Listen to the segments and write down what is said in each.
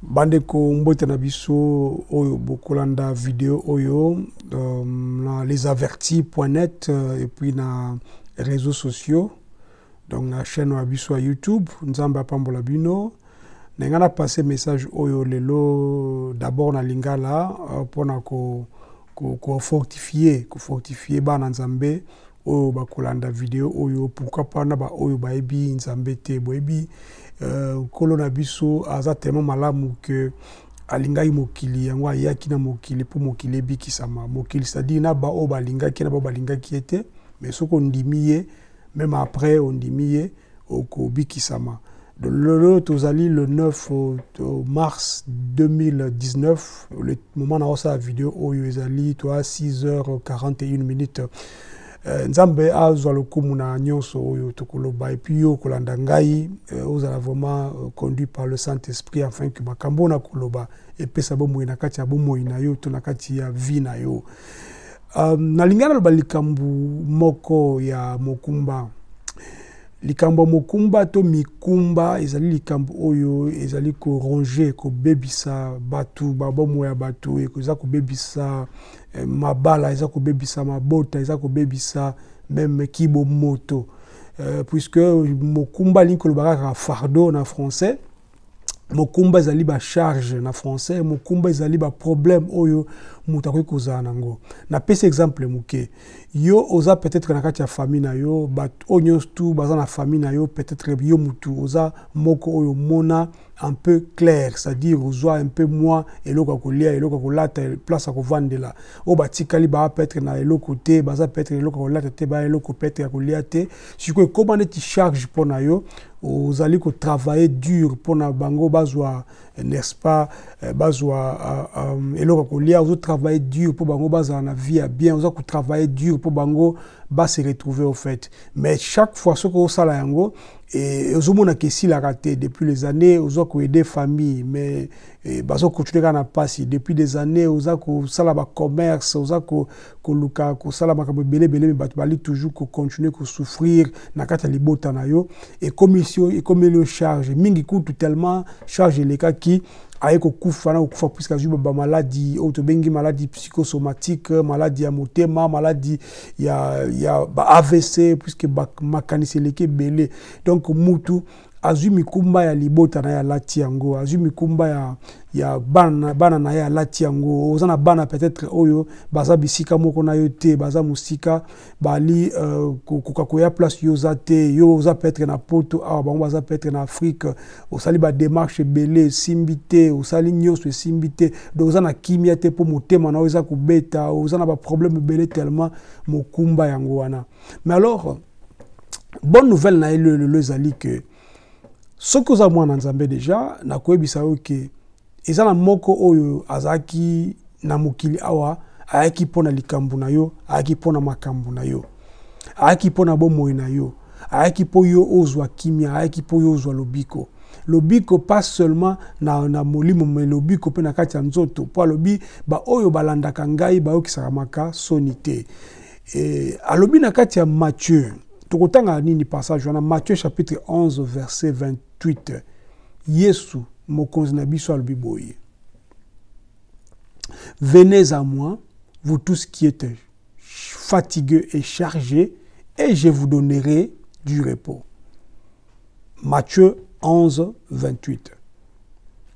Bandeko, mbote na biso oyo bokolanda video oyo na lesavertis.net et puis na réseaux sociaux, donc na chaîne ya biso ya YouTube. Nzambe apambola bino. Na ngai na passe message oyo lelo d'abord na lingala mpona kofortifier bana Nzambe oyo bakolanda video oyo, pourquoi pas na baoyo bayebi Nzambe te. Boyebi, Nkolo na biso aza tellement malamu ke alingaki mokili yango, ayaki na mokili mpo mokili ebikisama. Mokili, c'est-à-dire na baoyo balingaki, na baoyo balingaki ye te. Mais soki ondimi ye, même après ondimi ye, okobikisama. Lelo tozali le 9 mars 2019. Le moment na osala video oyo ezali toa 6 h 41 minutes. Nzambe azwa lokumu na nyonso oyo tokoloba. Et puis yo kolanda ngai, ozala vraiment conduit par le Saint-Esprit afin que makambo na koloba epesa bomoi na kati ya bomoi na yo to na kati ya vie na yo. Nalingi naloba likambo moko ya mokumba. Likambo ya mokumba to mikumba ezali likambo oyo ezali koronger, kobebisa bato, babomoi ya bato. Eza kobebisa mabala, eza kobebisa mabota, eza kobebisa même kibomoto, puisque mokumba alingi koloba kaka fardeau na français. Mokumba ezali bacharge na français. Mokumba ezali baproblème oyo moto akoki kozala nango. Napesi exemple moke. Yo oza peut-être na kati ya famille na yo, bato oyo nyonso tu baza na famille na yo, peut-être yo mutu oza moko oyo omona un peu clair, c'est-à-dire ozwa un peu moins eloko ya kolia, eloko ya kolata, place ya kovandela. Oyo batikali baa peut-être na eloko te, baza peut-être eloko ya kolata te, baa eloko peut-être ya kolia te. Sikoyo ekóma neti charge mpo na yo. Ozali kotravailler dur mpona bango bazwa, n'est-ce pas, bazwa eloko ya kolia. Ozotravailler dur mpo bango bazala na vie ya bien. Oza kotravailler dur mpo bango base retrouver au fait. Mais chaque fois soki osala yango, ozomonaka esilaka te. Depuis les années oza koaider famille, mais bazocontinuer kaka na mpasi. Depuis des années oza kosala bacommerce, oza koluka kosala makambo ebele ebele, mais bato bali toujours kocontinuer kosouffrir na kati ya libota na yo. Ekomeli yo charge mingi kutu, tellement charge elekaki, aye kokufa na kokufa, puisque azwi bamaladi oyo tobengi maladie psychosomatique, maladie ya motema, maladie ya ba AVC, puisque makanisi eleki ebele. Donc mutu azwi mikumba ya libota na ye, alati yango. Azwi mikumba ya bana na ye, alati yango. Oza na bana peut-être oyo baza bisika moko na yo te, baza mosika, bali kokoka koya place yo oza te. Yo oza peut-être na Poto awa, bango baza peut-être na Afrique. Osali badémarche ebele, esimbi te. Osali nyonso, esimbi te. Donc oza na kimia te mpo motema na yo eza kobeta. Oza na baproblème ebele tellement mokumba yango wana. Mais alors, bonne nouvelle na ye lelo ezali ke soki oza mwana Nzambe déjà, nakoyebisa yo ke eza na moko oyo azalaki na mokili awa. Ayaki mpo na likambo na yo, ayaki mpo na makambo na yo, ayaki mpo na bomoi na yo, ayaki mpo yo ozwa kimia, ayaki mpo yo ozwa lobiko. Lobiko pas seulement na molimo, mais lobiko mpe na kati ya nzoto, mpo alobi baoyo balandaka ngai bayokisaka maka soni te. Alobi na kati ya Matthieu, tokotanga nini passage wana, Matthieu chapitre 11 verset 28. Yesu mokonzi na biso alobi boye: "Venez à moi, vous tous qui êtes fatigués et chargés, et je vous donnerai du repos." Matthieu 11 28.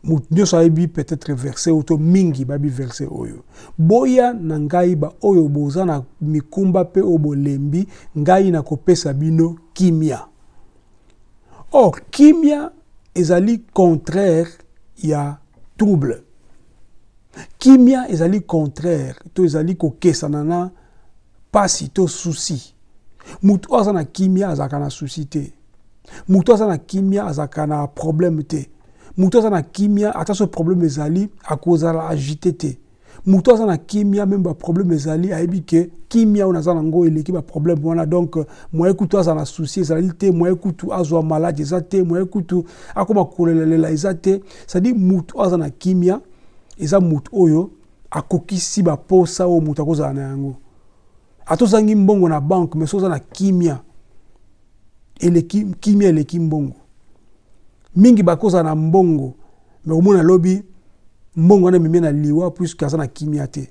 Moto nyonso ayebi peut-être verset oyo to mingi bayebi verset oyo. Boya na ngai, baoyo boza na mikumba mpe oyo bolembi, ngai nakopesa bino kimia. Or kimia ezali contraire ya trouble. Kimia ezali contraire to ezali kokesana na pasi to souci. Moto oyo aza na kimia azalaka na souci te. Moto aza na kimia azalaka na problème te. Moto aza na kimia, ata so problème ezali, akozala agité te. Moto aza na kimia, même baproblème ezali, ayebi ke kimia oyo naza nango eleki baproblème wana. Donc moyen kutu aza na souci ezali te, moyen kutu azwa maladie eza te, moyen kutu akoma kolelalela eza te. C'est-à-dire moto oyo aza na kimia eza moto oyo akokisi baposa oyo moto akozala na yango. Ata ozangi mbongo na banque, mais so oza na kimia, eleki kimia eleki mbongo mingi. Bakozala na mbongo. Mais omona lobi mbongo wana ememi na liwa puisque aza na kimia te.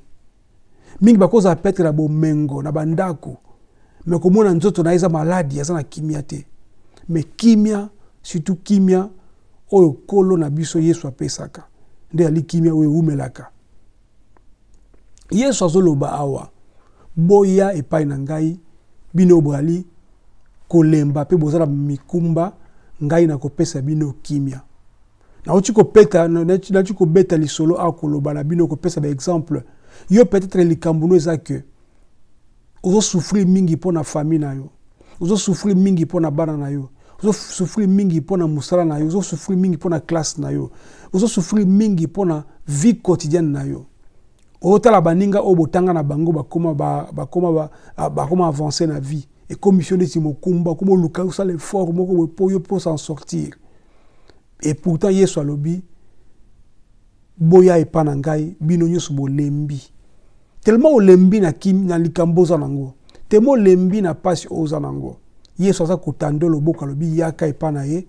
Mingi bakozala peut-être na bomengo na bandako, mais komona nzoto na ye eza maladi, aza na kimia te. Mais kimia, surtout kimia oyo Nkolo na biso Yesu apesaka, nde ali kimia oyo ewumelaka. Yesu azoloba awa, boya epai na ngai bino boali kolemba mpe boza na mikumba, ngai nakopesa bino kimia. Nauti kopeta, nauti kobeta lisolo awa, koloba na bino, kopesa ba exemple. Yo peut-être likambo no eza ke ozosouffrir mingi mpo na famille na yo, ozosouffrir mingi mpo na bana na yo, ozosouffrir mingi mpo na mosala na yo, ozosouffrir mingi mpo na classe na yo, ozosouffrir mingi mpo na vie quotidienne na yo. Otala baninga oyo botanga na bango bakoma bakoma bakoma avancé na vie, ekomi yo neti mokumba, okoma oluka osala effort moko boye mpo yo mpo s'en sortir. Et pourtant Yesu alobi, boya epa na ngai bino nyonso bolembi. Tellement olembi na, kim, na likambo oza nango, tellement olembi na pasi oyo oza nango, Yesu aza kotanda loboko, alobi yaka epa na ye,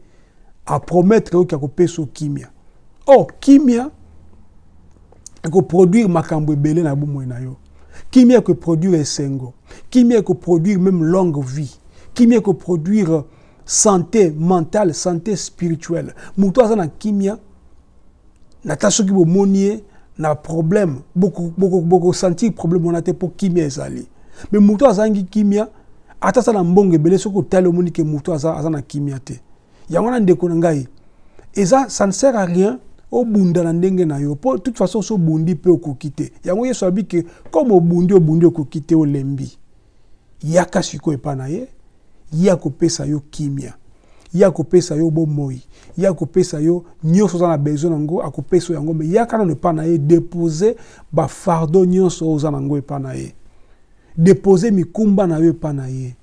apromettre oyo akopesa yo kimia. Or kimia ekoproduire makambo ebele na bomoi na yo. Kimia ekoproduire esengo, kimia ekoproduire même longue vie, kimia ekoproduire santé mentale, santé spirituelle. Moto aza na kimia, nata soki bomoni ye na problème, bokosentir problème wana te mpo kimia ezali. Mais moto azangi kimia, ata aza na mbongo ebele, soki otali omoni ke moto aza na kimia te. Yango wana, ndeko na ngai, eza, ça ne sert à rien obunda na ndenge na yo, mpo toute façon so obundi mpe okoki te. Yango Yesu alobi ke comme obundi, obundi, okoki te, olembi, yaka sikoyo epai na ye. Ye akopesa yo kimia, ye akopesa yo bomoi, ye akopesa yo nyonso oza na besoin nango, akopesa yo yango. Mais yaka nano epai na ye, dépose bafardeau nyonso oyo oza nango epai na ye, dépose mikumba na yo epai na ye,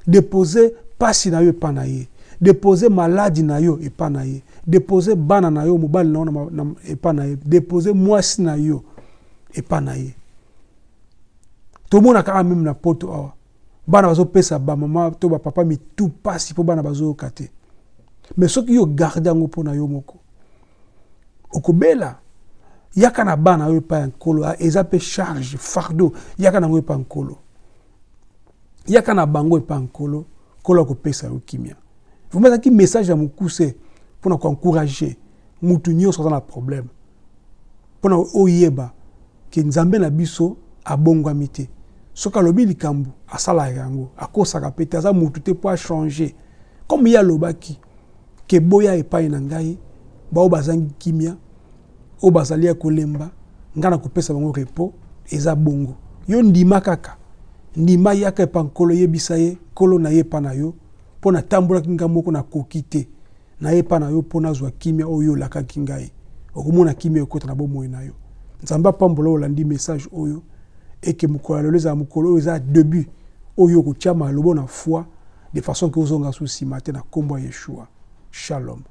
dépose pasi na yo epai na ye, dépose maladi na yo epai na ye, dépose bana na yo, mobali na yo epai na ye, dépose mwasi na yo epai na ye. Tomona kaka même na Poto awa, bana bazopesa bamama to bapapa mitu pasi mpo bana bazoyoka te. Mais soki yo garde yango mpo na yo moko, okobela. Yaka na bana oyo epai ya Nkolo, eza mpe charge, fardeau, yaka nango epai ya Nkolo, yaka na bango epai ya Nkolo. Nkolo akopesa yo kimia. Vraiment ezalaki message ya mokuse mpona koencourager mutu nyonso aza na problème, mpona oyeba ke Nzambe na biso abongwami te. Soki alobi likambo, asalaka yango, akosaka mpe te, aza mutu te mpo achange. Comme ye alobaki ke boya epai na ngai bao bazangi kimia, oyo bazali ya kolemba, ngai na kopesa bango repos. Eza bongo. Yo ndima kaka, ndima, yaka epa Nkolo, yebisa ye, Nkolo na ye epa na yo mpo natambolaki ngai moko, nakoki te, naye epa na yo mpo nazwa kimia oyo olakaki ngai. Okomona kimia ekota na bomoi na yo. Nzambe apambola. Olandi message oyo eke mokolo ya lelo, ezala mokolo oyo eza début oyo okotia malobo na foi de façon ke ozonga so nsima te, na nkombo ya Yeshua. Shalom.